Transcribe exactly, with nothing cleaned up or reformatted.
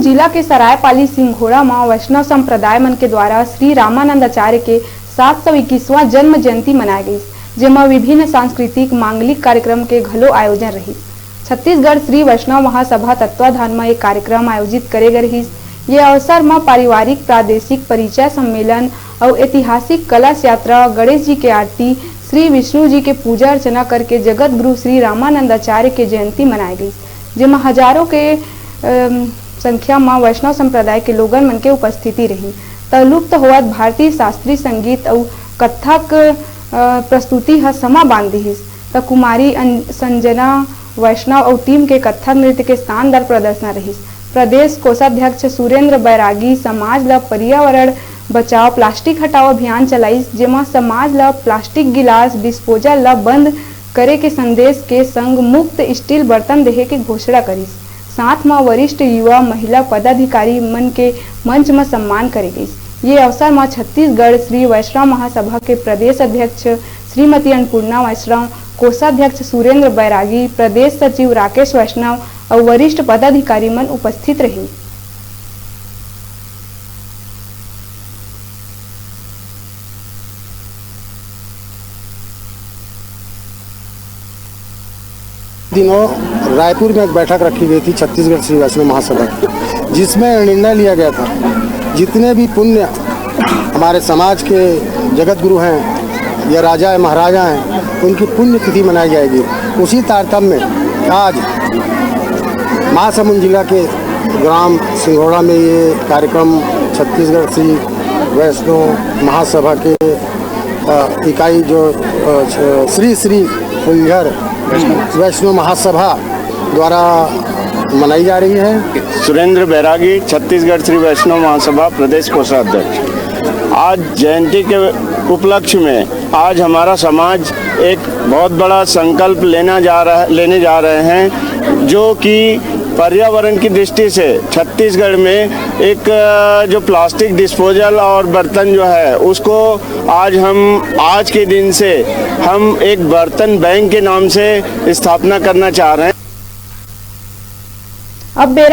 जिला के सरायपाली सिंघोड़ा म वैष्णव संप्रदाय मन के द्वारा श्री रामानंद आचार्य के सात सौ इक्कीसवां जन्म जयंती मनाए गईस, जेमा विभिन्न सांस्कृतिक मांगलिक कार्यक्रम के घलो आयोजन रहिस। छत्तीसगढ़ श्री वैष्णव महासभा तत्वाधान म एक कार्यक्रम आयोजित करे गे रहिस। ये अवसर म पारिवारिक प्रादेशिक परिचय सम्मेलन अउ ऐतिहासिक कलश यात्रा, गणेश जी के आरती, श्री विष्णु जी के पूजा अर्चना करके जगत गुरु श्री रामानंद आचार्य के जयंती मनाए गईस, जेमा हजारों के, अम, संख्या म वैष्णव संप्रदाय के लोगन मन के उपस्थिति रही। त लुप्त होवत भारतीय शास्त्रीय संगीत अउ कत्थक, अ, प्रस्तुति ह समा बांध दिहिस। त कुमारी अन-, संजना वैष्णव अउ टीम के कत्थक नृत्य के शानदार प्रदर्शन रहिस। प्रदेश कोषाध्यक्ष सुरेंद्र बैरागी समाज ल पर्यावरण बचाओ, प्लास्टिक हटाओ अभियान चलाइस, जेमा समाज ल प्लास्टिक गिलास, डिस्पोजल ल बंद करे के संदेश के संग मुक्त स्टील बर्तन देहे के घोषणा करिस। साथ म वरिष्ठ युवा महिला पदाधिकारी मन के मंच म सम्मान करे गइस। ये अवसर म छत्तीसगढ़ श्री वैष्णव महासभा के प्रदेश अध्यक्ष श्रीमती अन्नपूर्णा वैष्णव, कोषाध्यक्ष सुरेंद्र बैरागी, प्रदेश सचिव राकेश वैष्णव अउ वरिष्ठ पदाधिकारी मन उपस्थित रहिन। दिनों रायपुर में एक बैठक रखी गई थी छत्तीसगढ़ श्री वैष्णव महासभा की, जिसमें निर्णय लिया गया था जितने भी पुण्य हमारे समाज के जगत गुरु हैं या राजा है, महाराजा हैं, उनकी पुण्यतिथि मनाई जाएगी। उसी तारतम्य में आज महासमुंद जिला के ग्राम सिंघोड़ा में ये कार्यक्रम छत्तीसगढ़ श्री वैष्णव महासभा के, अ, इकाई जो, अ, श्री श्री कुंजर वैष्णव महासभा द्वारा मनाई जा रही है। सुरेंद्र बैरागी, छत्तीसगढ़ श्री वैष्णव महासभा प्रदेश कोषाध्यक्ष। आज जयंती के उपलक्ष्य में आज हमारा समाज एक बहुत बड़ा संकल्प लेना जा रहा, लेने जा रहे हैं, जो कि पर्यावरण की दृष्टि से छत्तीसगढ़ में एक, अ, जो प्लास्टिक डिस्पोजल और बर्तन जो है, उसको आज हम, आज के दिन से हम एक बर्तन बैंक के नाम से स्थापना करना चाह रहे हैं। अब बेरा